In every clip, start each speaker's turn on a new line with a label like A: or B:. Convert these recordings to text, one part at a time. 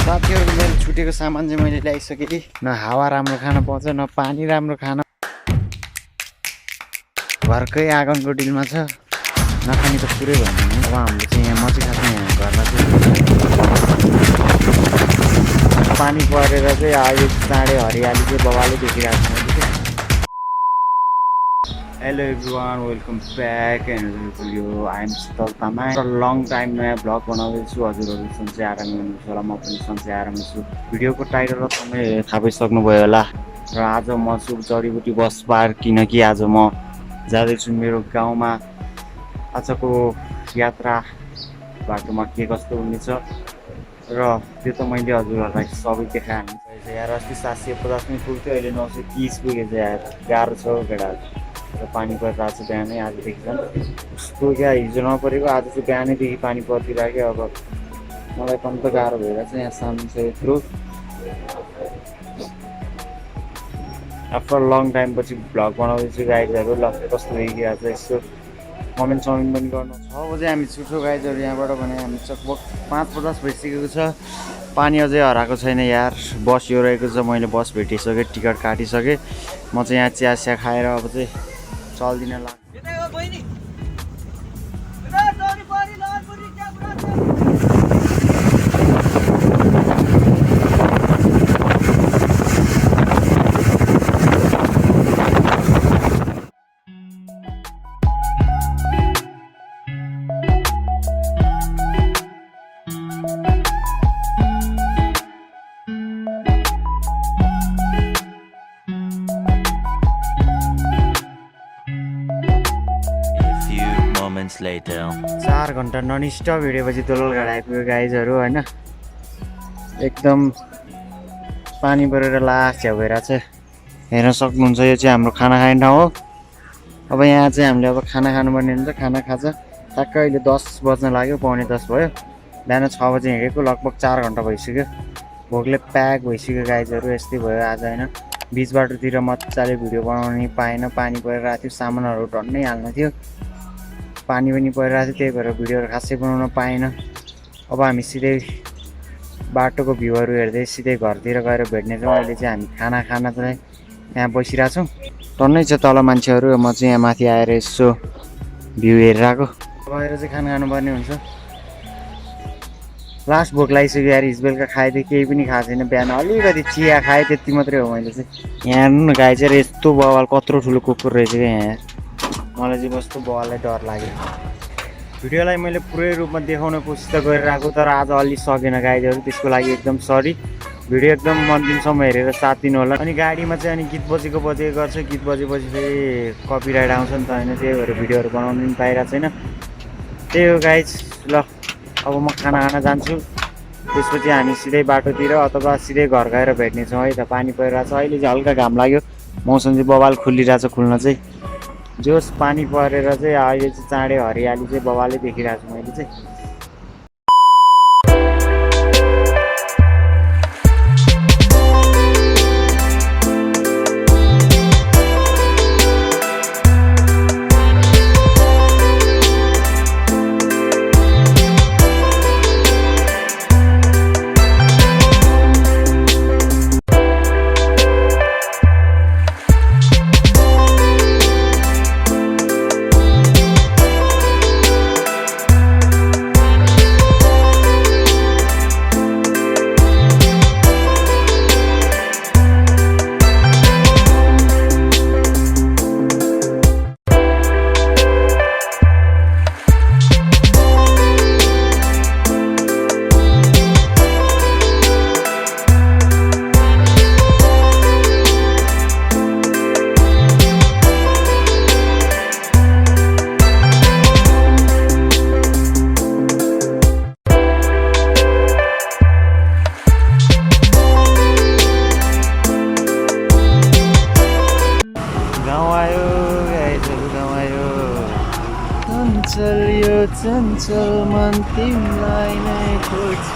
A: साथीहरु मेरो छुटेको सामान चाहिँ मैले ल्याइसकेँ। न हावा राम्रो खान पाउँछ न पानी राम्रो खान। घरकै आँगनको डिलमा छ। नखाने त पुरै भन्दैन। अब हाम्रो चाहिँ यहाँ म चाहिँ खाँदैन यहाँ घरमा चाहिँ पानी परेर चाहिँ अहिले चाँडै हरियाली चाहिँ बबाले देखिरहेको छ। Hello everyone, welcome back and video. I am Sheetal Tamang. Long time नयाँ भ्लग बनाउँदैछु। हजुरहरू सन्चै आरामै हुनुहुन्छ होला, म पनि सन्चै आरामै छु। भिडियोको टाइटल र तपाईँ थाहा पाइसक्नुभयो होला। र आज म छु जडीबुटी बस पार्क, किनकि आज म जाँदैछु मेरो गाउँमा। आजको यात्रा बाटोमा के कस्तो हुनेछ र त्यो त मैले हजुरहरूलाई सबै देखाएँ। यार अस्ति 750 नै पुग्थ्यो, अहिले 930 पुगेछ यार। गाह्रो छ केटाहरू। र पानी परिरहेको छ बिहानै आजदेखि झन् कस्तो क्या, हिजो नपरेको आज चाहिँ बिहानैदेखि पानी परिदिरहेको। अब मलाई पनि त गाह्रो भइरहेको छ यहाँ सामने चाहिँ यत्रो। आफ्टर लङ टाइम पछि भ्लग बनाउँदैछु गाइजहरू। ल कस्तो भइरहेको छ यसो कमेन्ट पनि गर्नु। 6 बजे हामी छुट्छौँ गाइजहरू यहाँबाट भने। हामी लगभग 5:50 भइसकेको छ। पानी अझै हराएको छैन यार। बस यो रहेको छ, मैले बस भेटिसकेँ, टिकट काटिसकेँ। म चाहिँ यहाँ चिया खाएर अब चाहिँ चल्दिन लाग्छ।
B: Later.
A: 4 घन्टा ननस्टप हिँडेपछि दोललघाट आइपुग्यो गाइजहरू होइन। एकदम पानी परेर लास्ट छ्याउ भइरहेको छ। हेर्न सक्नुहुन्छ यो चाहिँ हाम्रो खाना खाने ठाउँ हो। अब यहाँ चाहिँ हामीले अब खाना खानुपर्ने हुन्छ। खाना खान्छ ठ्याक्कै अहिले 10 बज्न लाग्यो, पौने 10 भयो। बिहान 6 बजे हिँडेको, लगभग 4 घन्टा भइसक्यो। भोकले प्याक भइसक्यो गाइजहरू। यस्तै भयो आज होइन। बिच बाटोतिर मजाले भिडियो बनाउनु पाएन, पानी परिरहेको थियो, सामानहरू टन्नै हाल्नु थियो। पानी पनि परिरहेको थियो, त्यही भएर भिडियोहरू खासै बनाउन पाएन। अब हामी सिधै बाटोको भ्यूहरू हेर्दै सिधै घरतिर गएर भेट्नेछौँ। अहिले चाहिँ हामी खाना खान चाहिँ यहाँ बसिरहेछौँ। टन्नै छ तल मान्छेहरू, म चाहिँ यहाँ माथि आएर यसो भ्यू हेरिरहेको। गएर चाहिँ खाना खानुपर्ने हुन्छ। लास्ट भोक लागिसक्यो यार। हिजो बेलुका खाएँ थियो, केही पनि खाएको छैन। बिहान अलिकति चिया खाएँ, त्यति मात्रै हो मैले चाहिँ। यहाँ हेर्नु न गाई चाहिँ यस्तो बवाल, कत्रो ठुलो कुकुर रहेछ क्या यहाँ। मलाई चाहिँ कस्तो बवाललाई डर लाग्यो। भिडियोलाई मैले पुरै रूपमा देखाउने कोसिस त गरिरहेको, तर आज अलि सकेन गाइजहरू। त्यसको लागि एकदम सरी। भिडियो एकदम अन्तिमसम्म हेरेर साथ दिनु होला। अनि गाडीमा चाहिँ अनि गीत बजेको गर्छ। गीत बजेपछि फेरि कपिराइट आउँछ नि त होइन, त्यही भएर भिडियोहरू बनाउनु पनि पाइरहेको छैन। त्यही हो गाइज। ल अब म खाना खान जान्छु, त्यसपछि हामी सिधै बाटोतिर अथवा सिधै घर गएर भेट्नेछौँ है त। पानी परिरहेको छ अहिले चाहिँ, हल्का घाम लाग्यो, मौसम चाहिँ बवाल खुलिरहेछ खुल्न चाहिँ। जोस पानी परेर चाहिँ अहिले चाहिँ चाँडै हरियाली चाहिँ बबाले देखिरहेको छु मैले चाहिँ। चञ्चल मन तिमीलाई नै खोज्छ।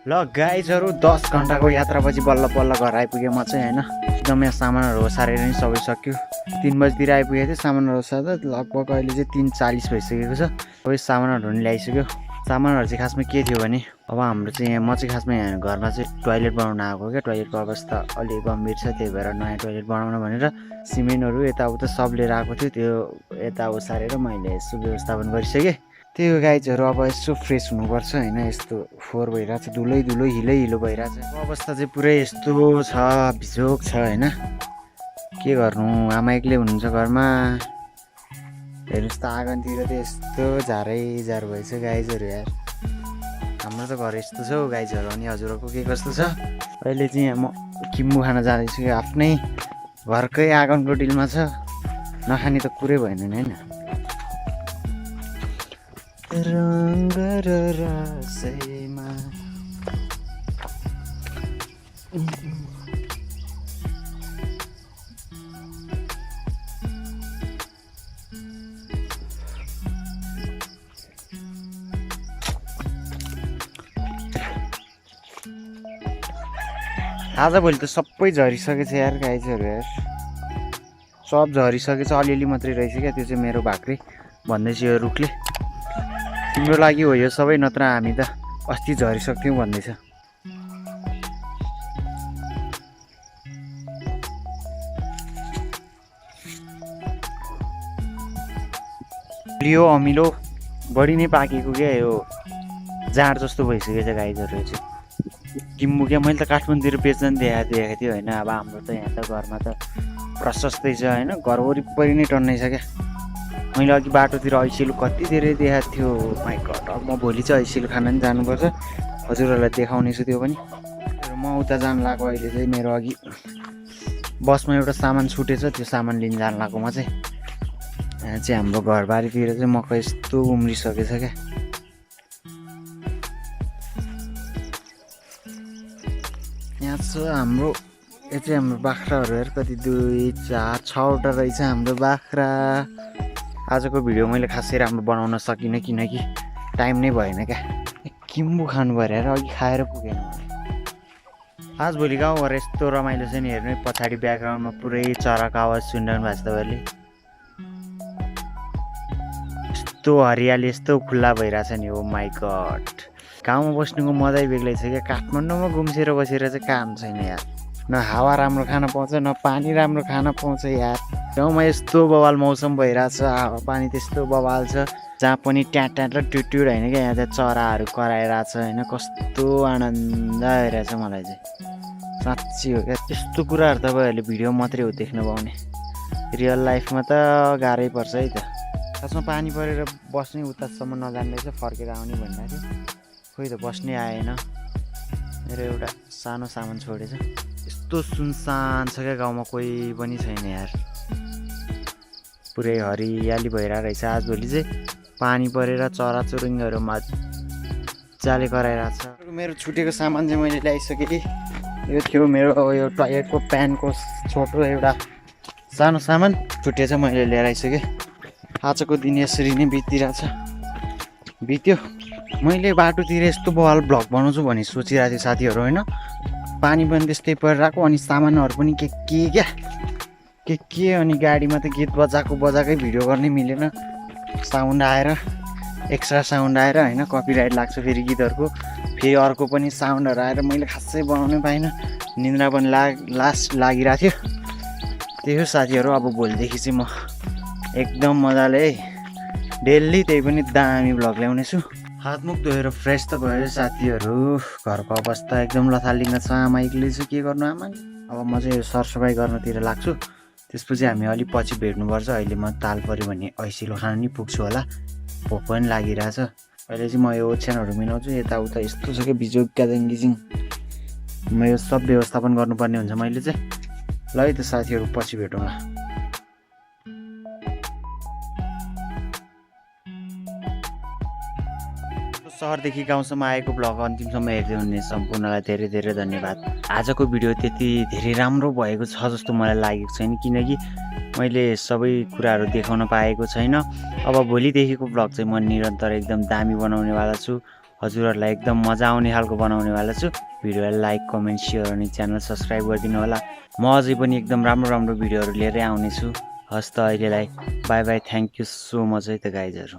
A: ल गाइजहरू 10 घन्टाको यात्रापछि बल्ल बल्ल घर आइपुगेँ म चाहिँ होइन। एकदम यहाँ सामानहरू ओसारेर नि सबै सक्यो। 3 बजीतिर आइपुगेको थियो सामानहरू ओसार्दा, लगभग अहिले चाहिँ 3:40 भइसकेको छ। सबै सामानहरू नि ल्याइसक्यो। सामानहरू चाहिँ खासमा के थियो भने अब हाम्रो चाहिँ यहाँ म चाहिँ खासमा यहाँ घरमा चाहिँ टोइलेट बनाउन आएको क्या। टोइलेटको अवस्था अलि गम्भीर छ, त्यही भएर नयाँ टोइलेट बनाउन भनेर सिमेन्टहरू यताउता सब लिएर आएको थियो। त्यो यता ओसारेर मैले यसो व्यवस्थापन गरिसकेँ। त्यो गाइजहरू अब यसो फ्रेस हुनुपर्छ होइन। यस्तो फोहोर भइरहेको छ, धुलै हिलो भइरहेको छ। अवस्था चाहिँ पुरै यस्तो छ, बिजोग छ होइन। के गर्नु, आमा एक्लै हुनुहुन्छ घरमा। हेर्नुहोस् त आँगनतिर त यस्तो झारै भएछ गाइजहरू यार। हाम्रो त घर यस्तो छ हौ गाइजहरू। अनि हजुरहरूको के कस्तो छ? अहिले चाहिँ यहाँ म किम्बु खान जाँदैछु। आफ्नै घरकै आँगनको डिलमा छ, नखाने त कुरै भएन नि होइन। रङ्ग र रसैमा आजभोलि त सबै झरिसकेछ यार गाइजहरू यार। सब झरिसकेछ, अलिअलि मात्रै रहेछ क्या। त्यो चाहिँ मेरो भाक्री भन्दैछ यो रुखले। तिम्रो लागि हो यो सबै, नत्र हामी त अस्ति झरिसक्थ्यौँ भन्दैछ। लियो अमिलो बढी नै पाकेको क्या, यो जाँड जस्तो भइसकेछ गाइजहरू चाहिँ। किम्बु क्या मैले त काठमाडौँतिर बेच्न देखाएको थियो होइन। अब हाम्रो त यहाँ त घरमा त प्रशस्तै छ होइन, घर वरिपरि नै टन्नै छ क्या। मैले अघि बाटोतिर ऐसिलो कति धेरै देखाएको थियो। माइ गड, अब म भोलि चाहिँ ऐसिलो खान पनि जानुपर्छ, हजुरहरूलाई देखाउनेछु त्यो पनि। म उता जानु लागेको अहिले चाहिँ। मेरो अघि बसमा एउटा सामान छुटेछ, त्यो सामान लिन जानु लागेको म चाहिँ। यहाँ चाहिँ हाम्रो घरबारीतिर चाहिँ मकै यस्तो उम्रिसकेछ क्या। यहाँ छ हाम्रो, यो चाहिँ हाम्रो बाख्राहरू हेर कति 2, 4, 6वटा रहेछ हाम्रो बाख्रा। आजको भिडियो मैले खासै राम्रो बनाउन सकिनँ किनकि टाइम नै भएन क्या। किम्बु खानु पऱ्यो यार, अघि खाएर पुगेन। आजभोलि गाउँघर यस्तो रमाइलो छ नि। हेर्नु पछाडि ब्याकग्राउन्डमा पुरै चराको आवाज सुनिरहनु भएको छ तपाईँले। यस्तो हरियाली, यस्तो खुल्ला भइरहेछ नि। ओ माई गड, गाउँमा बस्नुको मजै बेग्लै छ क्या। काठमाडौँमा घुम्सेर बसेर चाहिँ काम छैन यार। न हावा राम्रो खान पाउँछ, न पानी राम्रो खान पाउँछ यार। गाउँमा यस्तो बवाल मौसम भइरहेछ, हावा पानी त्यस्तो बवाल छ, जहाँ पनि ट्याट र ट्युट्युड होइन क्या। यहाँ चाहिँ चराहरू कराइरहेछ होइन। कस्तो आनन्द आइरहेछ मलाई चाहिँ, साँच्ची हो क्या। त्यस्तो कुराहरू तपाईँहरूले भिडियो मात्रै हो देख्न पाउने, रियल लाइफमा त गाह्रै पर्छ है त। खासमा पानी परेर बस्नै उतासम्म नजान्दैछ, फर्केर आउने भन्दा थियो। खोइ त बस्नै आएन। मेरो एउटा सानो सामान छोडेछ। यस्तो सुनसान छ क्या गाउँमा, कोही पनि छैन यार। पुरै हरियाली भइरहेको रहेछ। आजभोलि चाहिँ पानी परेर चराचुरुङ्गीहरू मजाले कराइरहेको छ। मेरो छुटेको सामान चाहिँ मैले ल्याइसकेँ। यो थियो मेरो यो टोयलेटको प्यानको छोटो एउटा सानो सामान, छुटेछ, मैले लिएर आइसकेँ। आजको दिन यसरी नै बित्यो। मैले बाटोतिर यस्तो बवाल भ्लग बनाउँछु भन्ने सोचिरहेको थिएँ साथीहरू होइन। पानी पनि त्यस्तै परिरहेको, अनि सामानहरू पनि के क्या के अनि गाडीमा त गीत बजाएकै भिडियो गर्नै मिलेन। साउन्ड आएर, एक्स्ट्रा साउन्ड आएर होइन, कपिराइट लाग्छ फेरि गीतहरूको। फेरि अर्को पनि साउन्डहरू आएर मैले खासै बनाउनै पाइनँ। निन्द्रा पनि लागिरहेको थियो। त्यही हो साथीहरू, अब भोलिदेखि चाहिँ म एकदम मजाले डेली त्यही पनि दामी भ्लग ल्याउनेछु। हातमुख धोएर फ्रेस त भयो साथीहरू। घरको अवस्था एकदम लथालिङ्ग छ। आमा एक्लै छु, के गर्नु आमा। अब म चाहिँ सरसफाइ गर्नतिर लाग्छु, त्यसपछि हामी अलिक पछि भेट्नुपर्छ। अहिले म ताल पऱ्यो भने ऐसिलो खान नि पुग्छु होला, भोक पनि लागिरहेछ। अहिले चाहिँ म यो ओछ्यानहरू मिलाउँछु। यताउता यस्तो छ क्या बिजोग ग्याजिङ। म यो सब व्यवस्थापन गर्नुपर्ने हुन्छ मैले चाहिँ। ल है त साथीहरू, पछि भेटौँला। सहरदेखि गाउँसम्म आएको भ्लग अन्तिमसम्म हेर्दै हुने सम्पूर्णलाई धेरै धेरै धन्यवाद। आजको भिडियो त्यति धेरै राम्रो भएको छ जस्तो मलाई लागेको छैन, किनकि मैले सबै कुराहरू देखाउन पाएको छैन। अब भोलिदेखिको भ्लग चाहिँ म निरन्तर एकदम दामी बनाउनेवाला छु। हजुरहरूलाई एकदम मजा आउने खालको बनाउनेवाला छु। भिडियोलाई लाइक कमेन्ट सेयर अनि च्यानल सब्सक्राइब गरिदिनु होला। म अझै पनि एकदम राम्रो भिडियोहरू लिएरै आउनेछु। हस् त अहिलेलाई by by, thank you so much है त गाइजहरू।